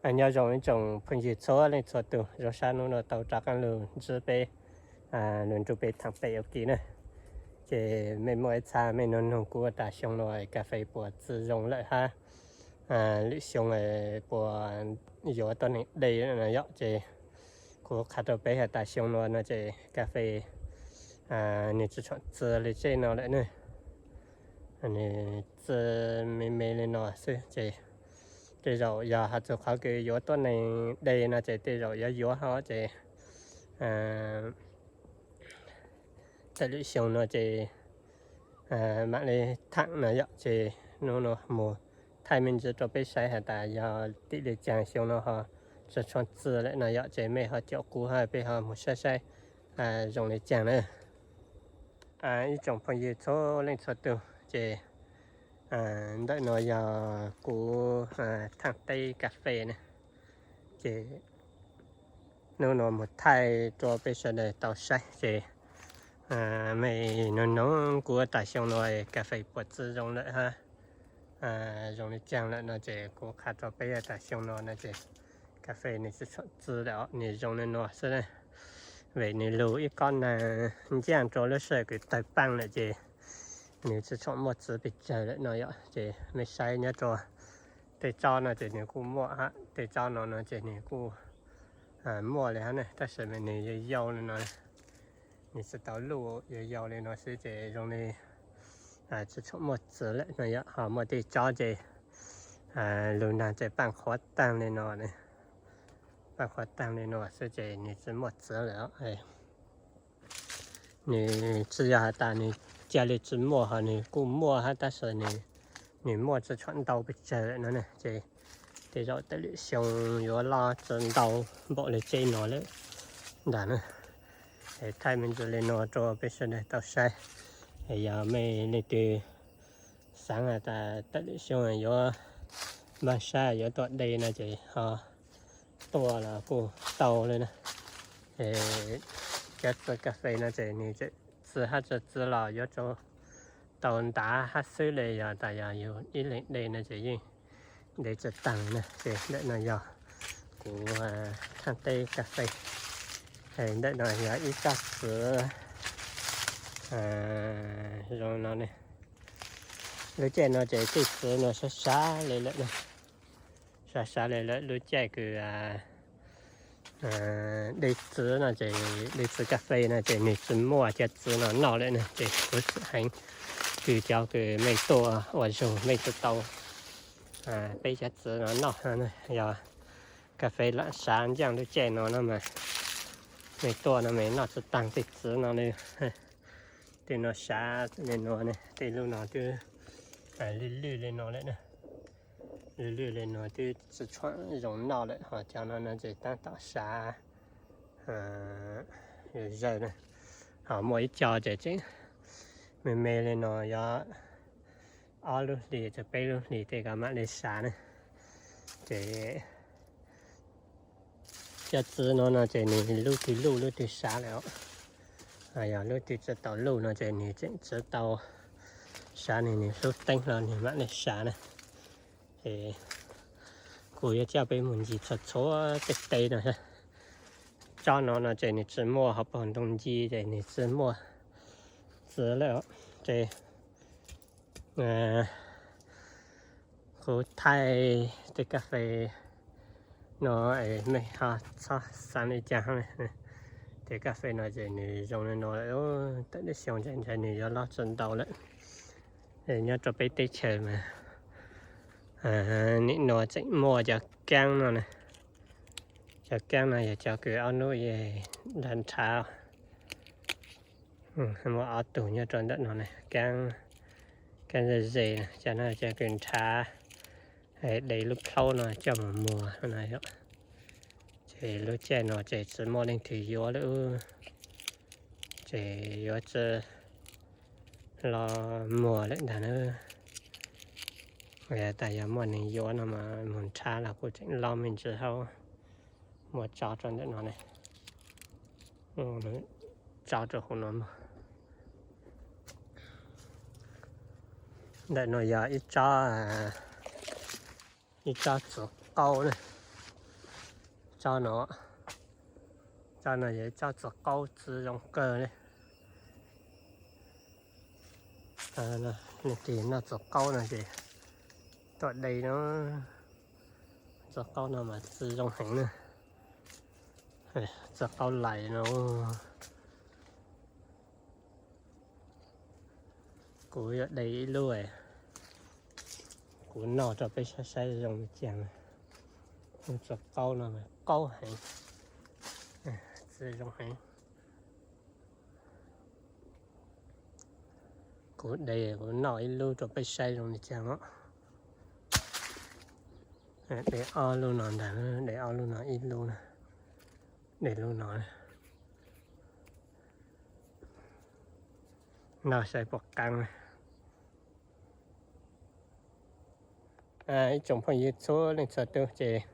Nyob zoo ib tsoom phooj ywg txhua leej txhua tus, zoo sab hnub no tau rov qab los ntsib peb lug nrug peb thaam pem ua ke na. Ces mej muaj ib txha mej nug nug kuv tas xyoo no kas fes puas txi zoo lawm hab lwm xyoo puas yuav tuab neeg de no yom. Ces kuv qha rau peb has tas xyoo no no ces kas fes nwg tsi tshuam txi le tsev no lawm ne. Nwg txi me me le no xwb ces tej zaum yog has txug qhov kws yuav tuab neeg de no ces tej zaum yuav yuav hov ces tawm lwm xyoo no ces mam le thaam no yom. Ces hnub no moog thaij me ntsis rau peb saib has tas yog tim le caag xyoo no ho tsi tshuam txi lawm no yom. Ces mej ho caum kuv hab peb ho moog saib saib zoo le caag na. Ib tsoom phooj ywg txhua leej txhua tug, ces ntawm no yog kuv thaam teb kas fes na. Ces hnub no moog thaij rua peb sawv daws tau saib ces mej nug nug kuv tas xyoo no kas fes puas txi zoo lawm hab zoo le caag lawm no ces kuv qha rua peb tas xyoo no no ces kas fes nwg tsi tshuam txi lawm, nwg zoo le no xwb. Vim nwg lug ib kob naag ncaaj rua lub sij hawm kws tawg paaj lawm ces nwg tsi tshuam muaj txi pes tsawg lawm no yom. Ces mej saib nyob rua tej tsob no ces nwg kuj muaj hab, tej tsob no no ces nwg kuj muaj le hab ne, tab sis mas nwg yau yau le no, nwg tsi tau luj, yau yau le no xwb ces zoo le tsi tshuam muaj txi lawm no yom. Ho muaj tej tsob ces lug naag ces paaj qhuav taag le no, paaj qhuav taag le no xwb ces nwg tsi muaj txi lawm. Nwg tsi yog has tas nwg ca le tsi muaj, ho nwg kuj muaj hab tab sis nwg muaj tsi tshuam ntau pes tsawg lawm no ne. Ces tej zaum tawm lwm xyoo yuav loj tsi ntau npaum le tsev no lawm ntag na. Es thaij me ntsis le no rua peb sawv daws tau saib. Es yog mej leej twg xaav has tas tawm lwm xyoo yuav npaaj sab yuav tuaj de no ces ho tuaj los kuj tau le na. Cov txiv kas fes no ces nwg txi hab tsi txi los yuav tsum tau ntav hab xwb le, yog tas yog yug ib leeg de no ces yeej de tsi taag na. Ces ntawm no yog kuv thaaj teb kas fes. Ntawm no yog ib tsob txiv zoo no ne. Lub caij no ces tej txiv no sab sab le lawm, sab sab le lawm. Lub caij kws de txiv no ces de txiv kas fes no ces nwg tsi muaj cov txiv no noj lawm ne. Ces kuv txhum heev kws cov kws mej tuaj ua zug mej tsi tau peb cov txiv no noj. Yog kas fes lam sav ncaaj lub caij no no mas mej tuaj no mej noj tsi taag tej txiv no le. Tej no sav le no ne, tej lub no twb lwj lwj le no lawm na. Lwj lwj le no twb tsi tshuam zoo noj lawm, ho cov no no ces taab tom sav zawg na. Ho muaj ib co ces tseem me me le no yog ob lub hlis txug peb lub hlis tej kov mam le sav na. Ces cov txiv no no ces nwg lub twg luj lub twg sav lawm. Yog lub twg tsi tau luj no ces nwg tseem tsi tau sav, nwg hlub teeb hlo nwg mam le sav na. Ces kuv yuav coj peb mus ncig txhua txhua tej teb no. Tsob no no ces nwg tsi muaj hauv paug ntoo ncig ces nwg tsi muaj txiv lawm. Ces kuv thaij tej kas fes no es mej ho txhob xaav le caag. Tej kas fes no ces nwg zoo le no lawm, tawm lub xyoo ces ntshai nwg yuav loj tsi ntau lawm. Nyob rau peb teb chaws mas nim no tseem muaj cov kaab no na. Cov kaab no yog cov kws ob nub nrhav nrhav, muaj ob tug nyob rau ntawm no, kaab ze ze, cov no cov kws nrhav, de lub plhaub no coj mus muag no. Ces lub caij no ces tsi muaj leej twg yuav lawm, ces yuav tsi los muag lawm ntag na. Tas yog muaj neeg yuav no mas mus nrhav los kuj tseem lob me ntsis hab. Muaj tsob rau ntawm no ne, tsob rau huv no. Ntawm no yog ib tsob, ib tsob txiv qaub na. Tsob no, tsob no yog tsob txiv qaub txwv zoo kawg li. Leej twg noj txiv qaub no ces tuaj de no. Txiv qaub no mas txwv zoo heev na. Txiv qaub lais no. Kuv yuav de ib lub, kuv noj rau peb saib saib zoo li cas. Txiv qaub no mas qaub heev, txwv zoo heev. Kuv de kuv noj ib lub rau peb saib zoo li cas os. De ob lub no ntag, de ob lub no ib lub, de lub no. Noj saib puas qab. Ib tsoom phooj ywg txhua leej txhua tus, ces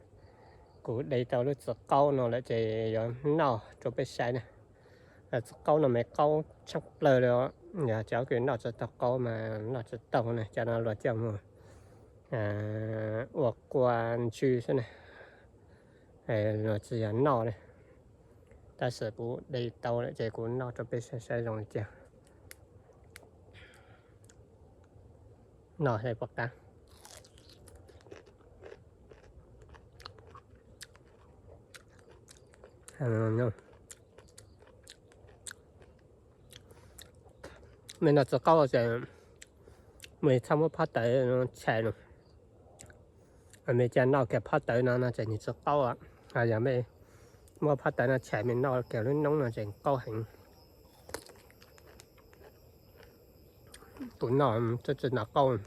kuv de tau lub txiv qaub no lawm ces yuav noj rau peb saib na. Txiv qaub no mas qaub tshaj plaws li, yog cov kws noj tsis tau qaub mas noj tsis tau na, cov no luag coj mus ua kua ntsw xwb na, luag tsis yog noj li. Tab sis kuv de tau lawm ces kuv noj rau peb saib saib zoo li cas. Noj saib puas qab. Mej noj txiv qaub ces mej txhob muab phab tawv tshais no. Mej cia noj kiag phab tawv no no ces nws tsis qaub. Yog mej muab phab tawv no tshais mej noj kiag lub noob no ces qaub heev. Kuv noj tsis tau qaub.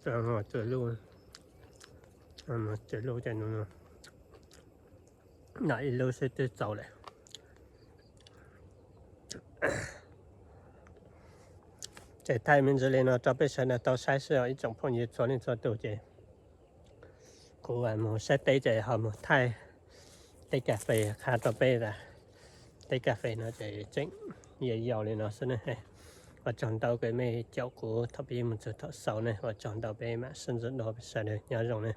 Txawm lub, txawm lub ces noj ib lub xwb twb txaus lawm. Ces thaij me ntsis li no rau peb sawv daws tau saib xwb os ib tsoom phooj ywg txhua leej txhua tus. Ces kuv mus saib teb ces ho mus thaij teb kas fes qha rau peb tas. Teb kas fes no ces tseem yau yau li no xwb ne. Ua tsaug ntau kws mej caum kuv thaum pib mus txug thaum xaus ne, ua tsaug ntau, peb mam sib ntsib dua, peb sawv daws nyob zoo ne.